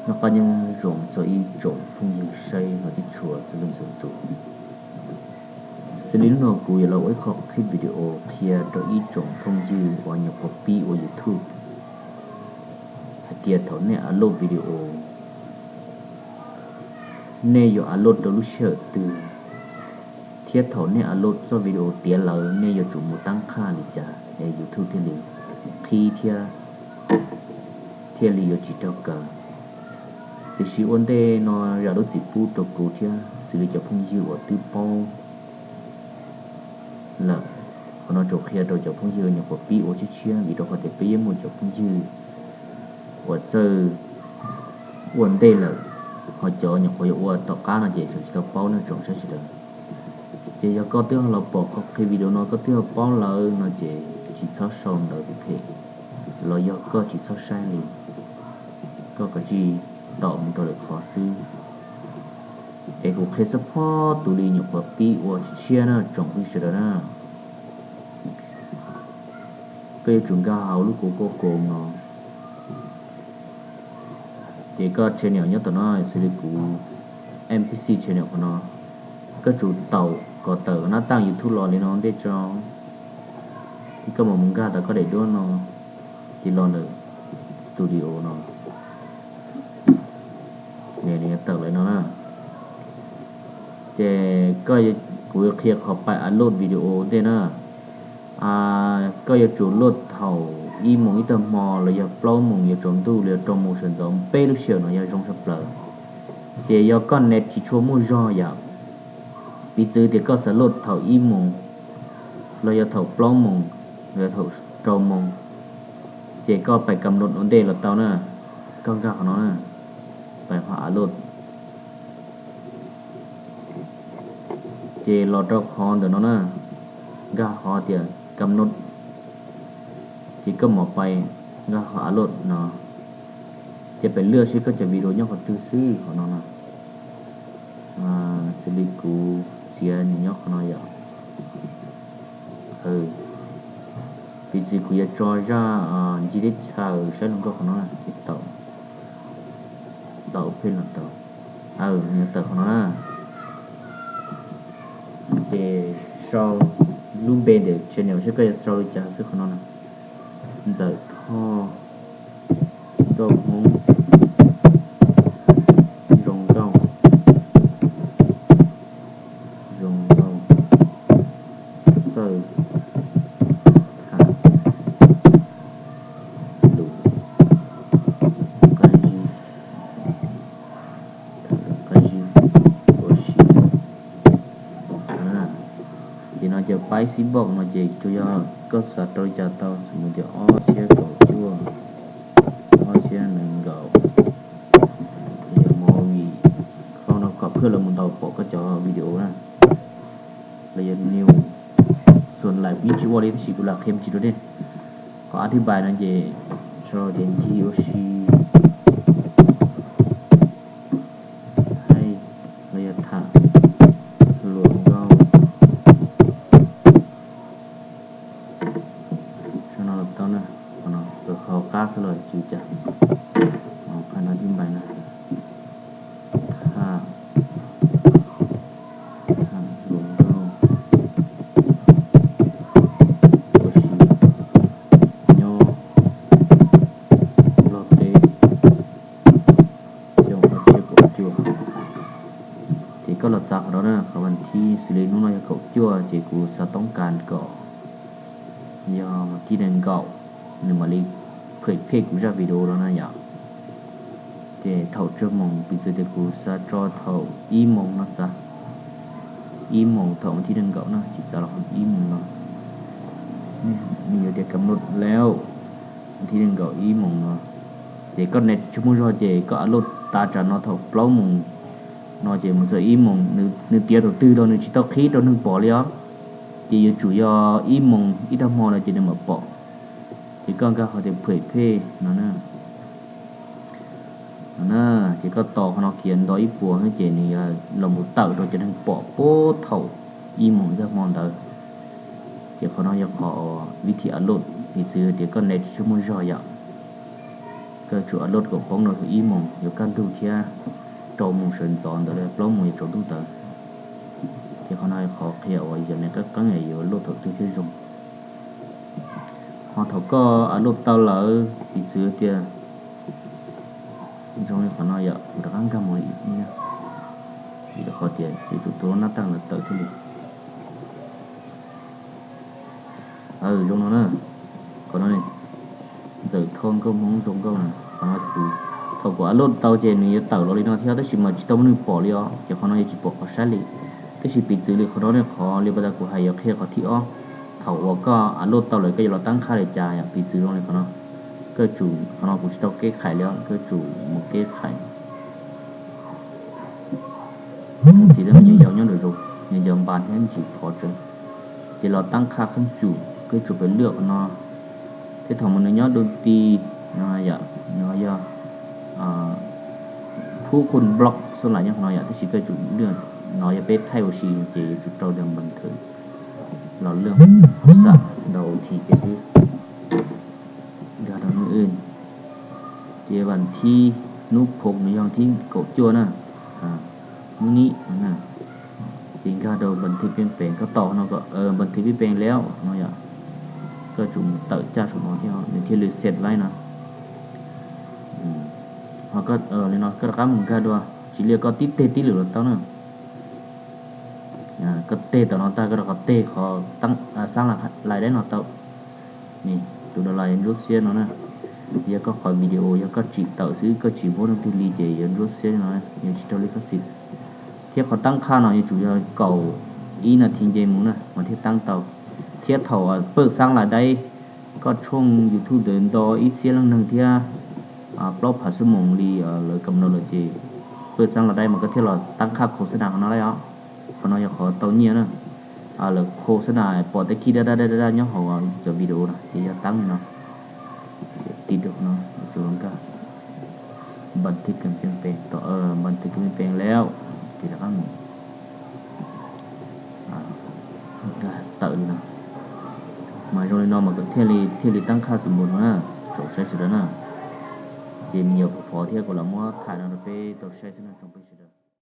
Noj qab nyob zoo txog ib tsoom phooj ywg saib no tib tshua txhua leej txhua tus. Xws li hnub no kuv yuav los ua ib qho clip video qhia rau ib tsoom phooj ywg uas nyuam qhuav pib ua YouTube hais tias thaum nej upload video, nej yuav upload rau lub sij hawm twg, thiab thaum nej upload txoj video tiav lawm nej yuav tsum mus tab qhaj li cas es YouTube thiaj li qhib thiab thiaj li yuav tsis raug kaw. Tiam sis ua ntej no zam lub txim pub rau kuv thiab xws li cov phooj ywg uas twb paub lawm, qhov no tsuas qhia rau cov phooj ywg nyuam qhuav pib ua tshiab tshiab, vim rau qhov tias peb yeej muaj cov phooj ywg uas txawj ua ntej lawm, ho cov nyuam qhuav yuav ua tom qab no ces tseem tsis tau paub nej tsoom saib sawv daws. Ces yog koj twb los pom qhov clip video no koj twb ho paub lawm no ces tsis txhob sau ntawv phem, los yog koj tsis txhob saib li, koj kav tsij taum mus rau lwm qhov xwb. Es kuv qhia xab phob tus li nyuam qhuav pib ua tshiab tshiab na tsoom phooj ywg sawv daws na. Koj yuav tsum nkag hauv lub Google Chrome no, ces koj channel nyob tom no xws li kuv M P C channel qhov no, koj tsum taum kom tawm nab taj YouTube los li no ntej tso, ces koj mam mus nkag tau koj daim duab no, ces los ntawm studio no, nws tawm li no na. Ces kuv yuav qhia qhov pais upload video ntej na. Koj yuav tsum upload thaum ib moos ib tag hmo los yog plaub moos yuav tsaus ntuj los yog rau moos sawv ntxov, peb lub sij hawm no yog zoo tshaj plaws. Ces yog koj net tsis tshua muaj zog yom, piv txwv tias koj xav upload thaum ib moos los yog thaum plaub moos los yog thaum rau moos, ces koj pais kam nod ua ntej los tau na. Koj nkag qhov no na, pais qhov upload. Ces los rau qhov ntawm no na, nkag qhov tias kam nod, ces koj mam pais nkag qhov upload no, ces pais lwaj seb koj cov video nyob qhov twg xwb qhov no na. Xws li kuv txiav nws nyob qhov no yom. Piv txwv kuv yuav tso zaj ncig teb chaws saib hluas nkauj qhov no, ces tau pheej los tau, nws tawm qhov no na. Ces sau lub npe ntawm channel seb koj yuav sau li cas xwb qhov no na. Ntxawm Thoj Nkauj Hmoob Zoo Nkauj, Zoo Nkauj Txawj Tham Lus Qab Zib, Tham Lus Qab Zib ua si. Ces no ces paib xib npoj no ces tsuas yog koj xav rau li cas tau, xws li tias ob txhiab kaum cuaj, ob txhiab nees nkaum, yog movie, qhov no kom phwj lawv mus ntaus pom koj cov video na. Los yog new, xuas laim kuv yeej tsis ua li tab sis kuv lam qhia me ntsis rau nej. Qhov ab thib npais no ces sau tias ncig ua si thaij los yog tham hluas nkauj. Sau no los tau na, qhov no, qhov qab xwb los tsis ua cas. Qhov no thib npais na, tham, tham hluas nkauj ua si nyob Nplog teb xyoo ob txhiab kaum cuaj. Ces koj los txav qhov no na, qhov vas thib xws li hnub no yog kaum cuaj ces kuv xav toob kas kom yog vas thib nees nkaum nws mam li phem phem kuv zaj video no na yom. Ces thaum tsawg moos, piv txwv tias kuv xav tso thaum ib moos no xav, ib moos thaum vas thib nees nkaum na, tsis xav los ib moos no, nws yuav tias kam lod lawm, vas thib nees nkaum ib moos no. Ces koj net tsis muaj zog ces koj upload tas tsam no thaum plaub moos no ces mus txog ib moos, nws tiav thaum twg los nws tsis tau qhib rau neeg pom li os. Ces yuav tsum yog ib moos ib tag hmo no ces nws mam pom. Ces koj nkag qhov tias phem phem no na. No na, ces koj tos qhov no kiag nto ib puas xwb ces nws yuav los mus tawm rau cov neeg pom puag thaum ib moos ib tag hmo ntawd. Ces qhov no yog qhov vib thim upload, piv txwv tias koj net tsis muaj zog yom. Koj tsum upload kom poob rau ib moos yuav kaj ntug thiab rau moos sawv ntxov ntawd, plaub moos yuav tsaus ntuj ntawd. Ces qhov no qhov qhia uas yog li qeeb qeeb yuav upload thaum twg thiaj zoo. Ho thaum koj upload tau lawm piv txwv tias zoo li qhov no yom, kuv rov qab nkag mus li, vim rau qhov tias ces tus tus lub nab taj lawv tawm thiaj li zoo no na. Qhov no ne, Ntxawm Thoj Nkauj Hmoob Zoo Nkauj na, qhov no kuv, thaum kuv upload tau ces nws yuav tawm los li no thiab tab sis mas tsis tau muaj neeg pom li os, ces qhov no yuav tsis pom qhov saib li. Tab sis piv txwv li qhov no ne, qhov li pas tas kuv hais yuav qhia qhov thib ob. Thaum uas koj upload tau lawm koj yuav los tab qhaj li cas yom, piv txwv zoo li qhov no. Koj tsum, qhov no kuv tsis tau keb khais li os, koj tsum mus keb khais. Txiv lawv me nyuam yaus nyob nraum zoov, nyuam yaus npas thiab ntsis phov tsev, ces los tab qhaj qheeb tsum, koj tsum pem lwaj qhov no. Thiab thaum mus nws nyob dua ti no yom, no yog phub qhun block xub lais nyob qhov no yom, tab sis koj tsum lwaj, no yog peb thaij ua si ces yuav tsum rau tias npas thwv los lwaj xam ntaus thi ces xwb. Nkag rau hnub, ces vas thib, hnub phoov nws yog thib kaum cuaj na, hnub ib no na. Ces nkag rau npas thwv peb pees, koj tos no kom npas thwv peb pees lawm no yom, koj tsum mus tawm caj saum no thiab nws thiaj li set laib no. Ho li no koj rov qab mus nkag dua, tsis li koj tib teg tib lwm los tau na. Koj teg tom no tag koj rov qab teg qhov xab lais daib no tau. Tus dollar yuav ntsuab xiab no na. Yog koj qhov video yog koj tsim tawm xwb koj tsis muab rau twg li ces yuav ntsuab xiab no, yuav tsis raug li koj xim. Thiab qhov tab qhaj no yuav tsum yog kaum ib nas this nce mus na mas thiaj tab tau. Thiab thaum pawj xab lais daib, koj tshooj YouTube ntawd nto ib txhiab leej neeg thiab plaub phav xuab moos li lawv kam no lawm ces pawj xab lais daib mas koj thiaj los tab qhaj khos xab nas qhov no lawm os. Qhov no yog qhov tau nyiaj na. Lawv khos xab nas pom tej khib daj daj daj daj nyob hauv cov video no ces yog tab li no. Tiv rau qhov no, tsum nkag npas thwv peb pees, npas thwv peb pees lawm ces rov qab mus tawm li no. Mas zoo li no mas koj thiaj li, thiaj li tab qhaj tus npau no na, tsoom saib sawv daws na. Ces me nyuam pov thiab kuv lam muab tham no rau peb tau saib xwb no tsoom peb sawv daws.